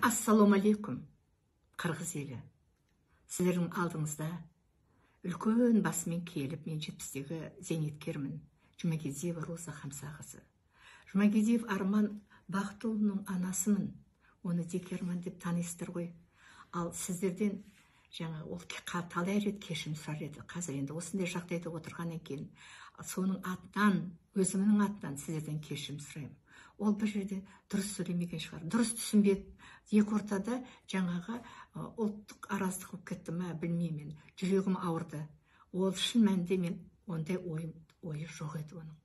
Ассалаумағалейкум, қырғыз елі. Сіздердің алдыңызда үлкен басымен келіп, мен 70-тегі зейнеткермін, Жұмагелдиева Роза Хамсақызы. Жұмагелдиев Арман Бақытұлының анасымын. Оны Деке Арман деп танисыздар ғой. Ал сіздерден жаңа ол талай рет кешірім сұрар еді. Қазір енді осындай жағдайда отырғаннан кейін соның атынан, өзімнің атынан сіздерден кешірім сұраймын. Ол бір жерде дұрыс сөйлемеген шығар, дұрыс түсінбеді. Екі ортада жаңағы ұлттық араздық болып кетті ма, білмеймін. Жүрегім ауырды. Ол шын мәнінде мен ондай ойы жоқ еді оның.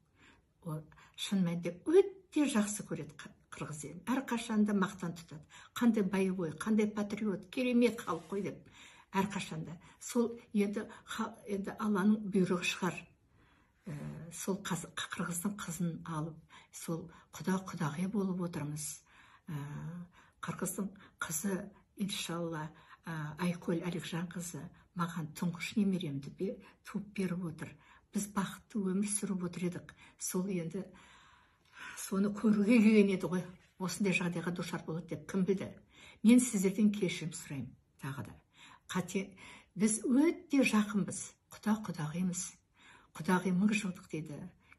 Ол шын мәнінде өте жақсы көреді қырғыз елін. Әрқашанда мақтан тұтады. Қандай боевой, қандай патриот, керемет халық қой деп әрқашанда. Сол енді Алланың бұйрығы шығар. Сол қырғыздың қызын алып, сол құда-құдағи болып отырмыз. Қырғыздың қызы, иншалла, Айкөл Әлікжанқызы маған тұңғыш немеремді туып беріп отыр. Біз бақытты өмір сүріп отыр едік. Сол енді соны көруге келген еді ғой. Осындай жағдайға душар болады деп кім білді? Мен сіздерден кешірім сұраймын тағы да. Қате, біз өте жақынбыз, құда-құдағимыз. Құдағи 1000 жылдық дейді,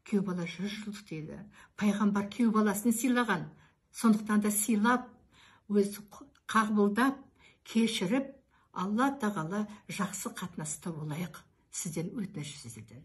күйеу бала 100 жылдық дейді. Пайғамбар күйеу баласын сыйлаған. Сондықтан да сыйлап, өзі қабылдап, кешіріп, Алла тағала жақсы қатынаста болайық. Сізден өтініш сіздерден.